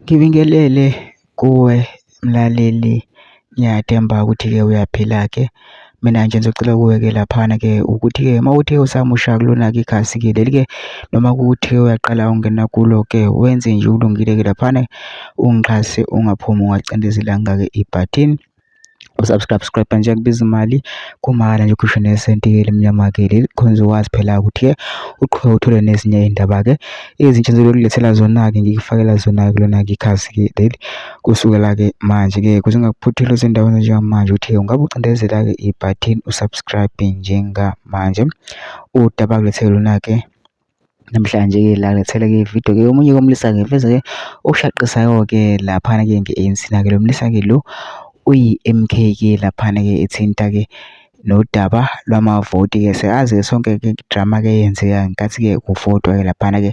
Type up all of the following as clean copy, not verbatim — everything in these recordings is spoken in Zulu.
Ngibingelele kuwe mlaleli, ngiyathemba ukuthi-ke uyaphila-ke. Mina nje ngizocela kuwe-ke laphana-ke ukuthi-ke uma kuwukuthi usamusha kulona-ke ikhasi-ke leli-ke noma kuwukuthi uyaqala ungena kulo-ke wenze nje okulungile-ke laphana ungixhase ungaphumi ungacindezelanga-ke ibhathini. U-subscribe subscribe nje akubiza imali kumahhala nje ukhishwe nesenti-ke elimnyama-ke leli khona uzokwazi phela ukuthi-ke uqhubeke uthole nezinye iy'ndaba-ke ezintsha engizokulethela zona-ke ngikufakela zona-ke kulona-ke ikhasi-ke leli kusukela-ke manje-ke kuze ungakuphutheli ezindaweni njengamanje ukuthi ungabe ucindezela-ke ibhathini u-subscribe njengamanje udaba kulethele lona-ke. Namhlanje-ke la ngilethele-ke ividiyo-ke omunye komlisa-ke veze-ke oshaqisayo-ke laphana-ke nge-A_N_C na-ke lo mlisa-ke lo uyi-M_K-ke laphana-ke ethinta-ke nodaba lwamavoti-ke. Siyazi-ke sonke-ke i-drama-ke eyenzeka ngenkathi-ke kuvotwa-ke laphana-ke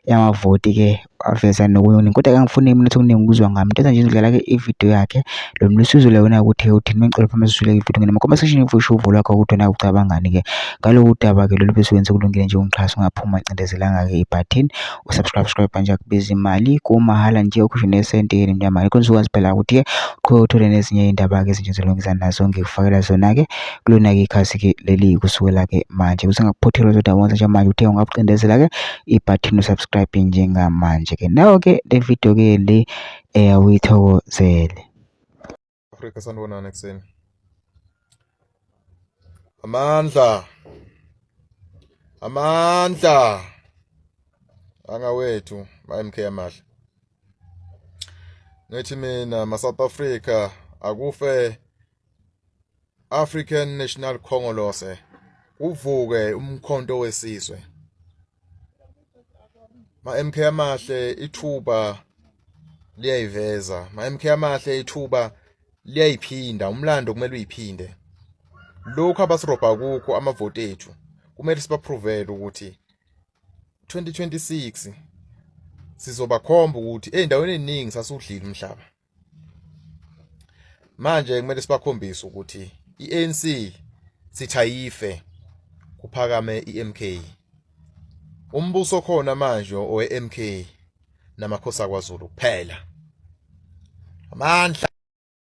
amavoti-ke waveza nokunye okuningi kodwa-ke angifuni mina ukuthi okuningi ukuzwa ngami. Into nje ngidlala-ke ividiyo yakhe lo mlisa uzwile wena ukuthi uthini mengicela uphume sizwile ividiyo ngene comment section usho uvo lwakho ukuthi wena ucabangani-ke ngalolu daba-ke lolu bese wenze kulungile nje ungixhase ungaphuma cindezelanga-ke ibhathini u-subscribe subscribe nje akubiza imali kumahhala nje ukhishwe nesenti elimnyama yikho nizokwazi phela ukuthi-ke uqhubeke uthole nezinye iy'ndaba-ke ezintsha zilungisa nazo ngikufakela zona-ke kulona-ke ikhasi-ke leli kusukela-ke manje kusengakuphothela zodaba onke njengamanje uthe ungabucindezela-ke ibhathini u-subscribe njengamanje-ke nayo-ke le video-ke le eyawuyithokozele. Afrika sanibonani ekuseni. Amandla. Amandla. Angawethu ma MK amahle. Ngithi mina ma South Africa akufe African National Khongolose kuvuke umkhonto wesizwe. Ma MK amahle ithuba liyayiveza. Ma MK amahle ithuba liyayiphinda umlando kumele uyiphinde. Lokhu abasirobha kukho amavoti ethu kumele sibaprovele ukuthi 2026 sizobakhomba ukuthi ezindaweni eziningi sasudlile umhlaba. Manje kumele sibakhombise ukuthi iANC sithi ayife kuphakame iMK. Umbuso khona manje oweMK namakhosi akwaZulu kuphela. Amandla.